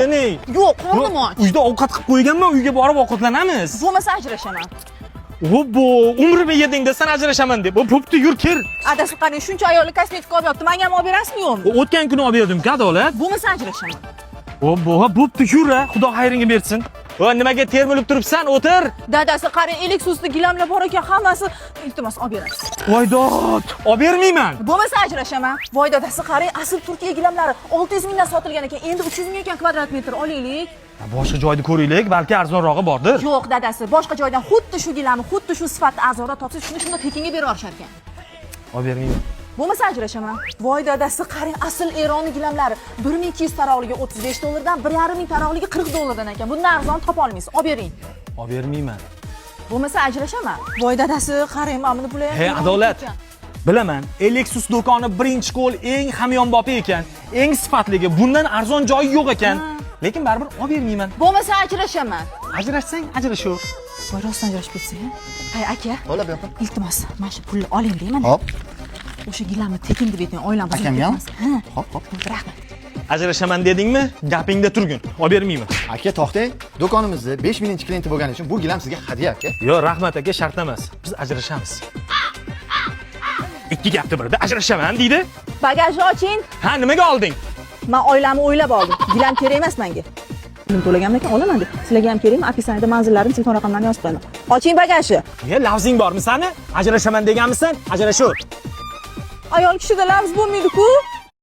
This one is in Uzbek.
Keling. Yo'q, qornim och. Uyda ovqat qilib qo'yganman, uyga borib ovqatlanamiz. Bo'lmasa ajrashaman. Obbo, umrimni yeding san ajrashaman deb. Bo'pti, yur, kir. Adasi, qarang, shuncha ayolli kosmetika olib yotdi. Menga ham olib berasizmi, yo'qmi? O'tgan kuni olib berdim-ku, Adolat. Bo'lmasa ajrashaman. Obbo, ha, bo'pti, yur, ha. Xudo xayringni bersin. Va nimaga termilib turibsan? O'tir. Dadasi, qarang, Lexusda gilamlar bor ekan, hammasi. Iltimos, olib berasiz. Voy dod, olib bermayman. Bo'lmasa ajrashaman. Voy dadasi, qarang, asl Turkiya gilamlari 600 mingdan sotilgan ekan. Endi 300 ming ekan kvadrat metr. Olaylik. Boshqa joyda ko'raylik, balki arzonrog'i bordir. Yo'q, dadasi, boshqa joydan xuddi shu gilamni, xuddi shu sifatda arzonroq topsa, shuni shunda tekinga berib yuborishar ekan. Olib bermayman. Bo'lmasa ajrashaman. Voy dadasi, qarang, asl Eron gilamlari 1200 taroqligi 35 dollardan, 1500 taroqligi 40 dollardan ekan. Bundan arzon topa olmaysiz. Olib bering. Olib bermayman. Bo'lmasa ajrashaman. Voy dadasi, qarang, mana buni puli ham Hey, Eronga Adolat. ekan. Bilaman, Lexus do'koni birinchi qo'l eng hamyonbopi ekan, eng sifatligi, bundan arzon joyi yo'q ekan. Lekin baribir olib bermayman. Bo'lmasa ajrashaman. Ajrashsang, ajrashaver. Voy, rostdan ajrashib ketsa. Hay aka, Bo'ladi, opa. Iltimos, mana shu pulni oling deyman. Hop. O'sha gilamni tekin deb ayting, oilam buzilib Akamgami? ketmasin. Ha. Hop. Rahmat. Ajrashaman dedingmi? Gapingda turgin. Olib bermayman. Aka, to'xtang. Do'konimizni 5 minginchi klienti bo'lgani uchun bu gilam sizga hadya, aka. Yo'q, rahmat aka, shart emas. Biz ajrashamiz. Ikki gapni birida ajrashaman deydi. Bagajni oching. Ha, nimaga olding? Men oilamni o'ylab oldim. Gilam kerak emas menga. Pulim to'lagandan keyin olaman deb. Sizlarga ham kerakmi? Описание da manzillarim, telefon raqamlarini yozib qo'yaman. Oching bagajni. Ne lafzing bormi sani? Ajrashaman deganmisan? Ajrashaver. Ayol kishida lafz bo'lmaydi-ku.